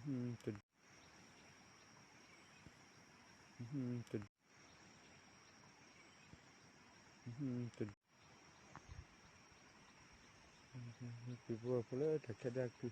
တဒူၣ်, တဒူၣ်, တဒူၣ်, ပှၤဖိလၢတၢ်ခဲဒၣ်ခု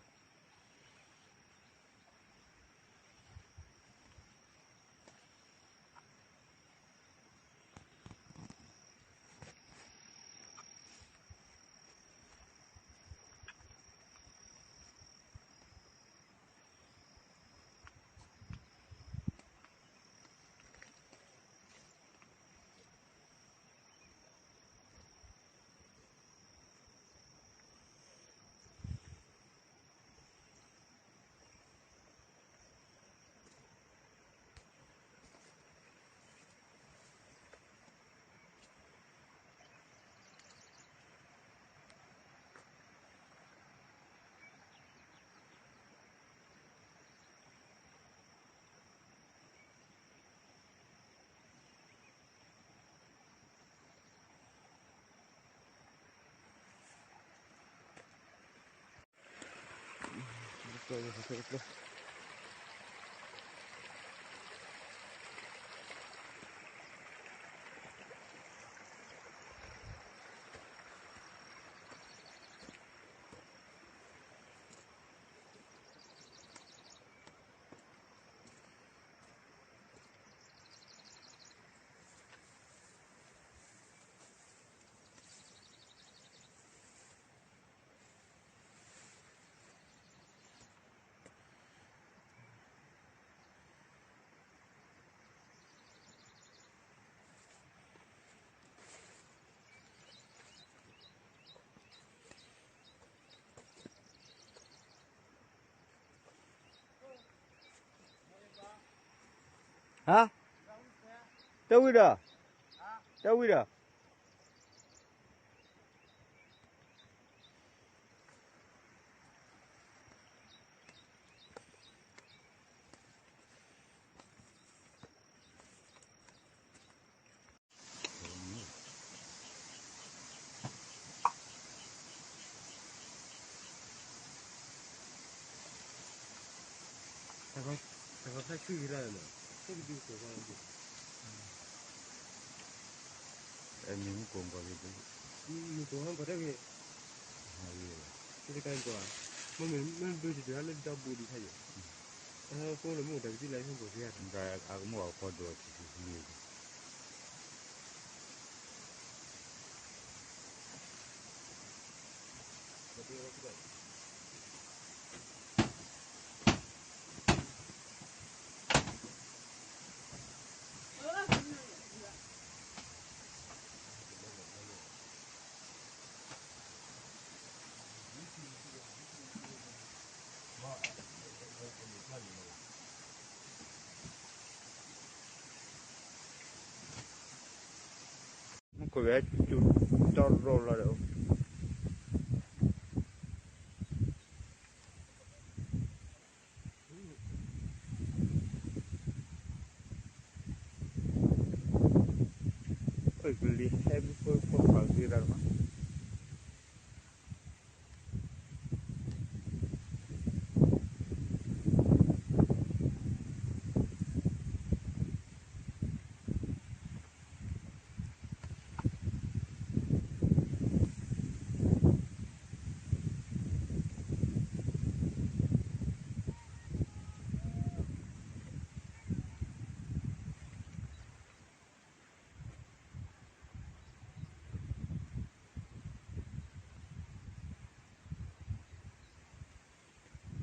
ဟါ, တဲဝံၤဒီး, တဲဝံၤဒီး. တၢ်ကီဖျါဆူၣ်ဂ့ၤလၢ်လၢ်, ဆူၣ်ကဒုကီၢ်ကီၢ်လၢ်ဒု, အဲ မ့ၢ်မူကိးကီၢ်ဂ့ၤဒု, မူကိးဟီၣ်ကီၢ်တၢ်ဂ့ၤ, တကါကီၢ်, မ့မ့ၢ်မ့ၢ်ဒိတတုၤလၢဒီဘူဒံးခါယဲၢ်, အဃိလၢမ့ၢ်တၢ်ကသံၣ်လၢဟီၣ်ကီၢ်ဂ့ၤဧါ, အကမီၢ်အကီၢ်ဒိးတံၤတံၤလံ မူခိၣ်ဝဲစူၤတီရိၤလီၤဒီး အကလံၤဟဲမူခိၣ်ဖိပှၤဂ့ၤရၤမး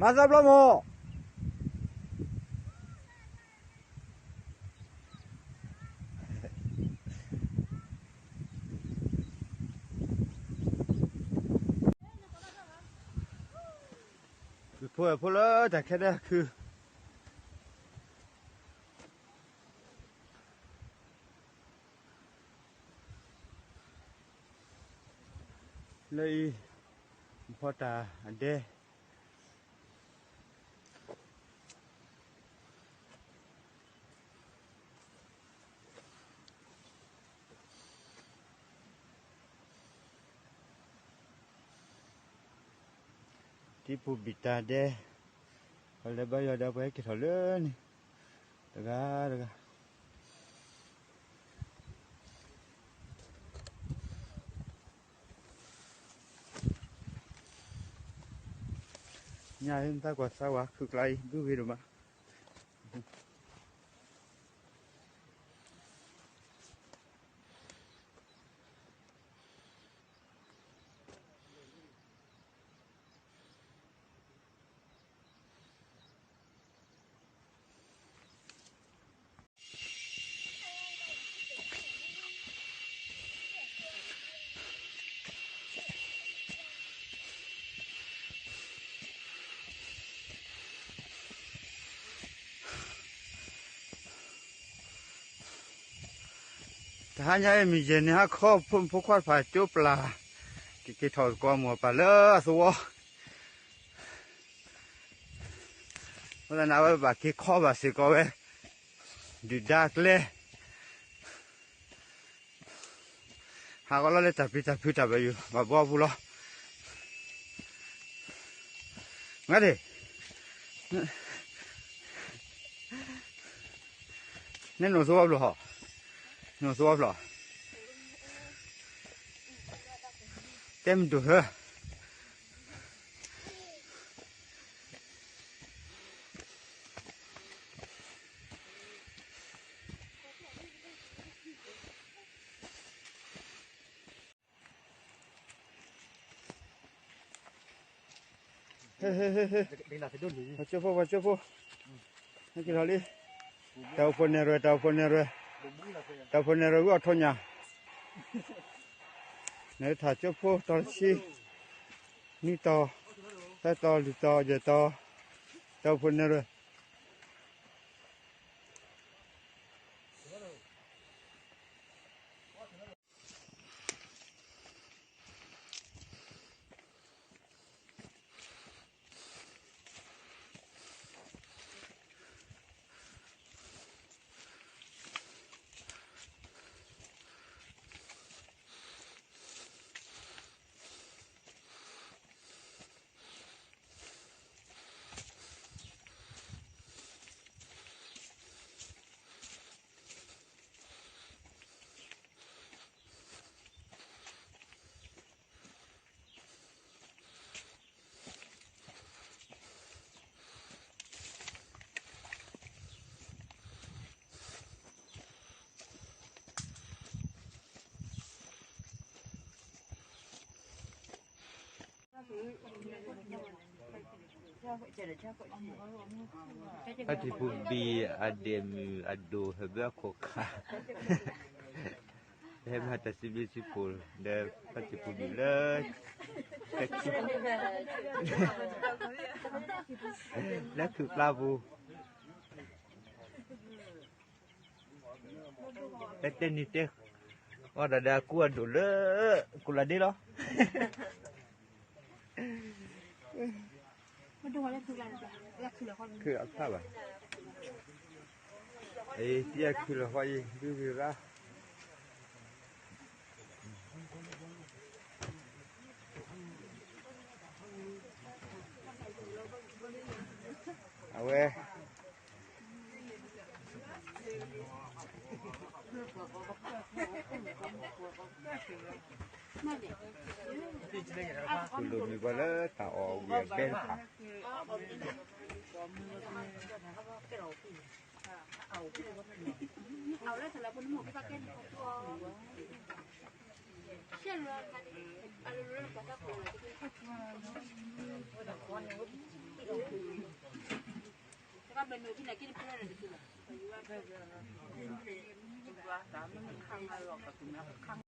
မၤသးဘျီမး ဖိဖိလၢတၢ်ခဲဒၣ်ခု လၢအံၤ ဖီတၢ်အဒဲ တံၤပူၤဘံၣ်တၢ်ဒဲ ပှၤလဲၤဘါယွၤဒီး ပှၤဟဲက့ၤထီၣ်လၢန့ၣ် တဂၤတဂၤ ညါအံၤ နတၢ်ကွၢ်စၢ်ဝဲ ခုၣ်ကျါအံၤ ဘုဂ့ၤဒိၣ်မး. တဟါညါအံၤ မုၢ်ယဲၢ်နံၤဟါခီ ဖိမုၣ်ဖိခွါတဖၣ်ကၠိပျၢ် ကက့ၤထီၣ်သကိးမိၢ်ပၢ်လၢအသဝီ အဃိသတးန့ၣ် အဝဲဘၣ်က့ၤခီဘၣ်စ့ၢ်ကီးဝဲ ဒုၣ်ဒါကျဲ ဟးဂီၤလီၤလၢတၢ်ပျံၤတၢ်ဖုးတၢ်ဘၣ်ယိၣ် ဘၣ်ဘှီပူၤလီၤ. ငါဒ့ၣ် နနအိၣ်သဝီဖျၢၣ်ဟီ, နအိၣ်သဝီဖျၢၣ်, တဲမဒိၣ်ဟၢ ဟ့ၣ် ဟ့ၣ် ဟ့ၣ် ဟ့ၣ်, ပှၤကၠိဖိ ပှၤကၠိဖိ, ဟဲက့ၤထီၣ်လံ, တၢ်အိၣ်ဖှိၣ်နဲၣ်ရွဲၣ် တၢ်အိၣ်ဖှိၣ်နဲၣ်ရွဲၣ်, တၢ်အိၣ်ဖှိၣ်နဲၣ်ရွဲၣ် ဝံအီၣ်ထိၣ်ညၣ်, နဲၣ်ထၣ်ကၠိဖိ တီၤတဆံ, နွံတီၤ, သၢတီၤ လွံၢ်တီၤ ယဲၢ်တီၤ, တၢ်အိၣ်ဖှိၣ်နဲၣ်ရွဲၣ် ဖါတံၢ်ပူၤဘံၣ်အဒဲၣ်မုၣ်အဒိၣ် ဟၢဘၢအခိၣ်ခါ, ဟဲမၤတၢ်စံးဘျုးစံးဖှိၣ် ဒီးဖါတံၢ်ပူၤဘံၣ်လၢ လၢခုၣ်ပျၢ်ပူၤ တဲတဲနံၤတဲ အီၣ်ဒၣ်ဒီးအကူအဒိၣ်လၢ ကူလၢ်ဒ့လီၤ. ခုအဖျၢၣ်ဘၣ်, အံၤ တံၢ်အခုၣ်လီၤဃီအံၤ ဒုးဂ့ၤရၣ် အဝဲ ကူလိာ်မုာ်ပှၤလၢတၢ်အီၣ်ဝံၤအဘဲတဖၣ်,